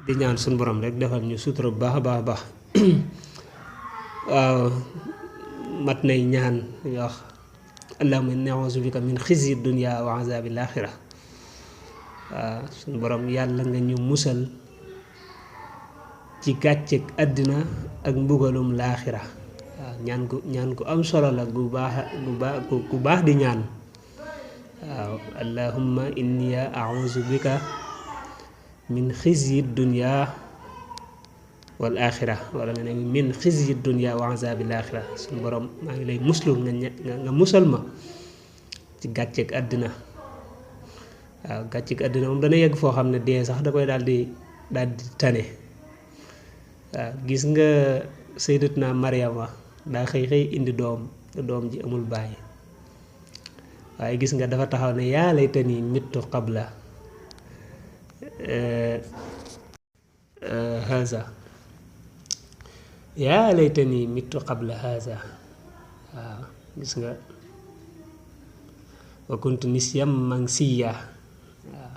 di ñaan suñu borom rek defal ñu sutura bu baax a baax a baax waaw mat nay ñaan ñu wax allahumma inni a'uuzu bika min xizyi dunya wa azabil axira waaw suñu borom yàlla nga ñu musal ci gàcceeg àddina ak mbugalum laaxira waaw ñaan gu am solo la gu baax di ñaan waaw allahumma inni a'uuzu bika min xizyi dunya wal axira wala nga ne min xizyi dunya wa azabil axira suñu borom maa ngi lay muslu nga musal ma ci gàcceeg àddina waaw gàcceeg àddina moom dana yegg foo xam ne dee sax da koy daal di tane waaw gis nga sayyidatuna Maryama daa xëy indi doom ji amul bàyyi waaye gis nga dafa taxaw ne yaa laytanii mittu qabla haza yaa laytanii mittu qabla haza waaw gis nga wa kuntu nisyan mansiya waaw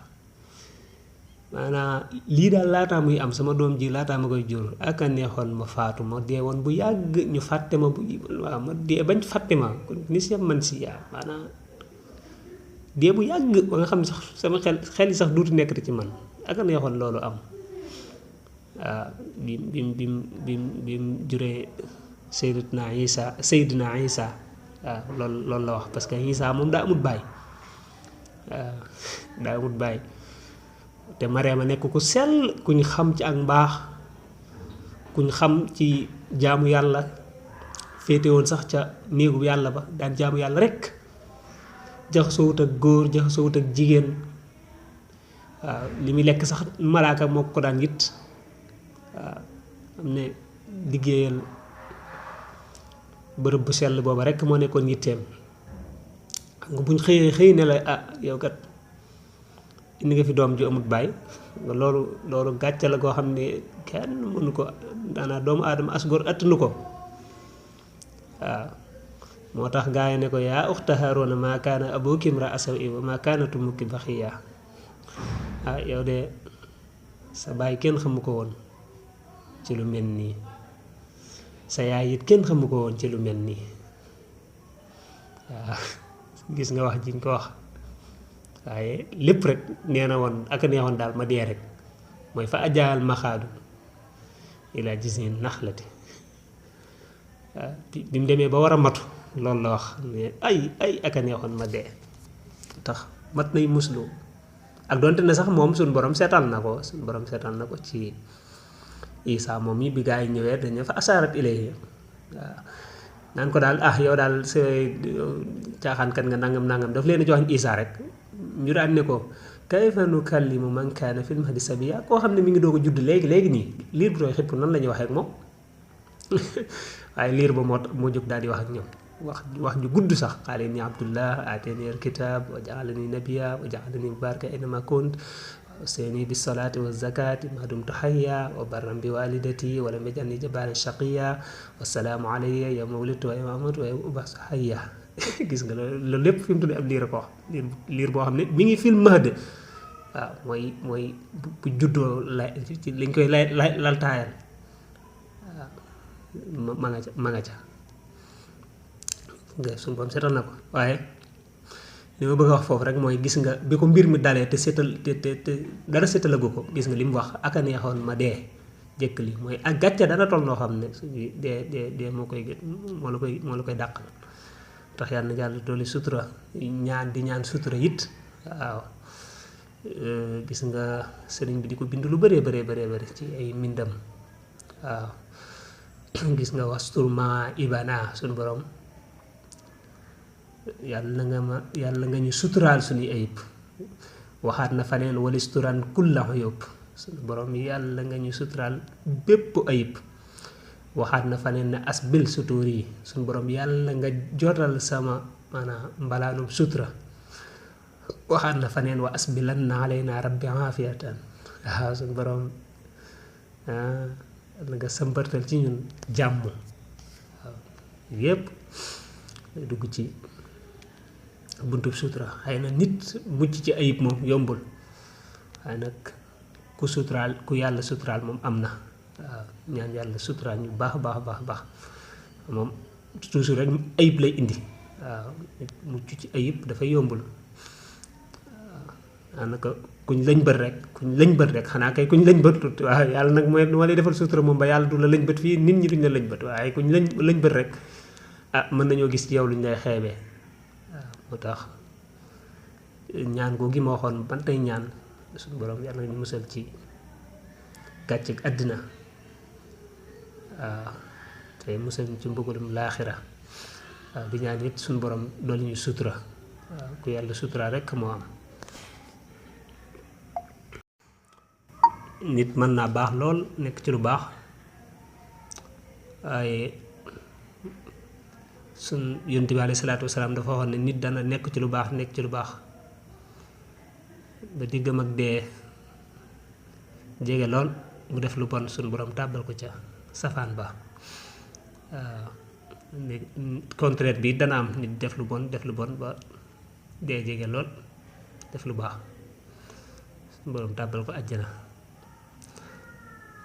maanaam lii daal laataa muy am sama doom ji laataa ma koy jur ak a neexoon ma faatu ma dee woon bu yàgg ñu fàtte ma waaw ma dee bañ fàtte ma kuntu nisyan mansiya maanaam dee bu yàgg ba nga xam ne sax sama xel yi sax duutu nekkati ci man ak a neexoon loolu am waaw bim juree Seydina Isa waaw loolu la wax parce que Isa moom daa amut baay waaw daa amut baay te Mariama nekk ku sell kuñ xam ci ak mbaax kuñ xam ci jaamu yàlla féete woon sax ca néegu yàlla ba daan jaamu yàlla rekk jaxasoowut ak góor jaxasoowut ak jigéen waaw li muy lekk sax malaaka moo ko daan yit waaw am ne liggéeyal bërëb bu sell booba rekk moo nekkoon yitteem xam nga buñ xëy ne la yow kat indi nga fi doom ju amut baay loolu gàcce la koo xam ne kenn mënu ko daanaa doomu aadama asgor attanu ko waaw moo tax gaa yi ne ko yaa uxta Haaruna maa kaana abuki imra'a saw'in wa maa kaanat ummuki baxiyya yow de sa baay kenn xamu ko woon ci lu mel nii sa yaay it kenn xamu ko woon ci lu mel nii waaw gis nga wax jiñ ko wax waaye lépp rek nee na woon ak neexoon daal ma dee rek mooy fa ajaal maxaadu ila jiz'in naxlati waaw bi mu demee ba war a matu loolu la wax ne ay ak a neexoon ma dee tax mat nay muslu ak donte ne sax moom suñu borom seetal na ko ci Isa moom yi bi gaa yi ñëwee dañu fa asaarat ilayhi waaw naan ko daal yow daal sa caaxaankat nga nangam daf leen a jox Isa rek ñu daan ne ko kayfa nukallimu man kaana fil mahdi sabiyya koo xam ne mi ngi doog a judd léegi nii liir bu tooy xëpp nan la ñuy waxee ak moom waaye liir ba moo jóg daal di wax ak ñoom wax ju gudd sax qaala inni abdullah aatani alkitab wa jaalani nabiyya wa jaalani mubaraka aynama kunt wa awsani bis salati wa zakati ma dumtu hayya wa barran bi walidati wa lam yaj'alni jabbaran shaqiyya wa salaamu alayya yawma wulidtu wa yawma amutu wa yawma ub'athu hayya gis nga loolu lépp fi mu tudd ab liir ko wax liir boo xam ne mi ngi fil mahd waaw mooy bu juddoo ci liñ koy laltaayal waaw ma nga ca nga suñu borom seetal na ko waaye li ma bëgg a wax foofu rek mooy gis nga bi ko mbir mi dalee te dara seetalagu ko gis nga li mu wax ak a neexoon ma dee jëkk li mooy ak gàcce dana toll noo xam ne suñu dee moo la koy dàqal tax yàlla na yàlla dolli sutura di ñaan sutura it waaw gis nga sëriñ bi di ko bind lu bëree ci ay mbindam waaw gis nga wastur ma ibana suñu borom yàlla nga ñu suturaal suñuy ayib waxaat na faneen walisturan kulla uyub suñu borom yàlla nga ñu suturaal bépp ayib waxaat na faneen ne asbil sutuur yi suñu borom yàlla nga jotal sama maanaam mbalaanum sutura waxaat na faneen wa asbilanna alayna rabbi aafiyatan waaw suñu borom yàlla nga sambartal ci ñun jàmm waaw yépp dugg ci buntub sutura xëy na nit mucc ci ayib moom yombul waaye nag ku suturaal ku yàlla suturaal moom am na waaw ñaan yàlla suturaal ñu baax baax moom toujours rek ayib lay indi waaw mucc ci ayib dafa yombul daanaka kuñ lañ bët rek xanaa kay kuñ lañ bët waaw yàlla nag mooy moo lay defal sutura moom ba yàlla du la lañ bët fii nit ñi duñ la lañ bët waaye kuñ lañ bët rek mën nañoo gis ci yow luñ lay xeebee waaw moo tax ñaan googi ma waxoon ban tey ñaan suñu borom yàlla ñu musal ci gàcce àddina waaw te musal ñu ci mbugalum laaxira waaw di ñaan it suñu borom doolu ñu sutura waaw ku yàlla sutura rek moo am nit mën naa baax lool nekk ci lu baax waaye sun yonent bi alayhi salaatu wasalaam dafa waxoon ne nit dana nekk ci lu baax ba diggam ak dee jege lool mu def lu bon suñ borom tàbbal ko ca safaan ba contraire bi dana am nit def lu bon ba dee jege lool def lu baax suñ borom tàbbal ko àjjana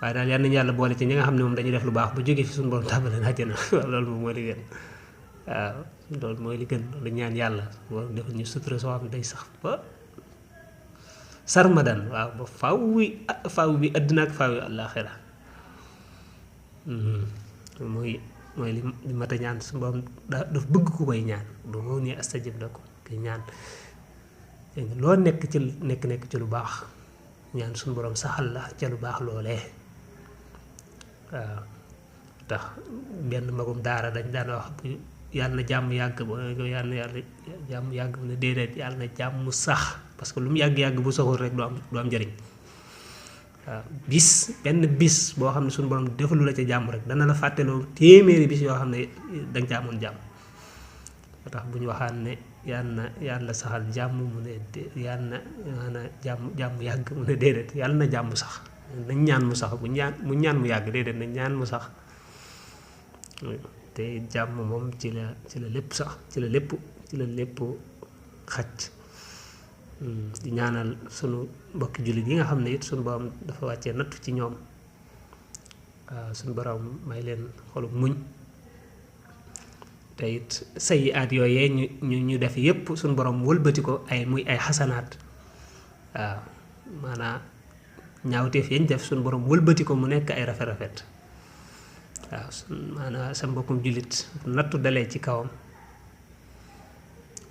waaye daal yal nañu yàlla boole ci ñi nga xam ne moom dañuy def lu baax bu jógee fi suñu borom tàbbal leen àjjana loolu moom mooy li gën waaw loolu mooy li gën loolu ñaan yàlla boo def ñu sutura soo xam day sax ba sarmadan waaw ba faaw bi àddina ak faaw yi àllaaxira mooy li mat a ñaan su borom daf bëgg ku koy ñaan ba moo ne astajib lakum koy ñaan loo nekk ci lu baax ñaan suñu borom saxal la ca lu baax loolee waaw tax benn magum daara dañ daan wax yàlla na jàmm yàgg ba yàlla na jàmm yàgg mu ne déedéet yàlla na jàmm sax parce que lu mu yàgg bu saxul rek du am njëriñ waaw benn bis boo xam ne suñu borom defalu la ca jàmm rek dana la fàtteloo téeméeri bis yoo xam ne danga ca amoon jàmm moo tax bu ñu waxaan ne yàlla saxal jàmm mu ne yàlla na jàmm yàgg mu ne déedéet yàlla na jàmm sax nañ ñaan mu sax mu ñaan mu yàgg déedéet nañ ñaan mu sax te jàmm moom ci la lépp sax ci la lépp xaj di ñaanal sunu mbokki jullit yi nga xam ne it sunu borom dafa wàccee nattu ci ñoom waaw sunu borom may leen xolu muñ te it sayi aat yooyee ñu def yépp sunu borom wëlbati ko muy ay xasanaat waaw maanaam ñaawteef yañ def sunu borom wëlbati ko mu nekk ay rafet waaw maanaam sa mbokkum jullit nattu dalee ci kawam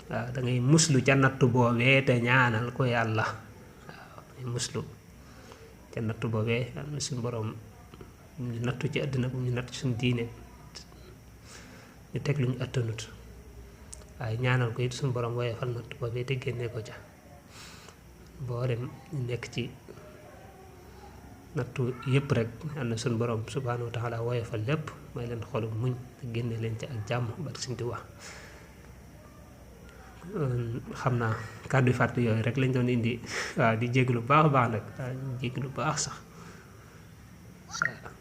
waaw da ngay muslu ca nattu boobee te ñaanal ko yàlla waaw dangay muslu ca nattu boobee yàlla suñu borom ñu nattu ci àddina bu ñu natt suñu diine ñu teg lu ñu attanut waaye ñaanal ko it suñu borom woyofal nattu boobee te génnee ko ca boo dem ñu nekk ci nattu yëpp rek yal na suñu borom subhanahu wa taala woyofal lépp may leen xolu muñ te génne leen ci ak jàmm bari suñ di wax xam naa kàddu yu fàtte yooyu rek lañ doon indi waaw di jéglu baax nag waaw jéglu baax sax waaw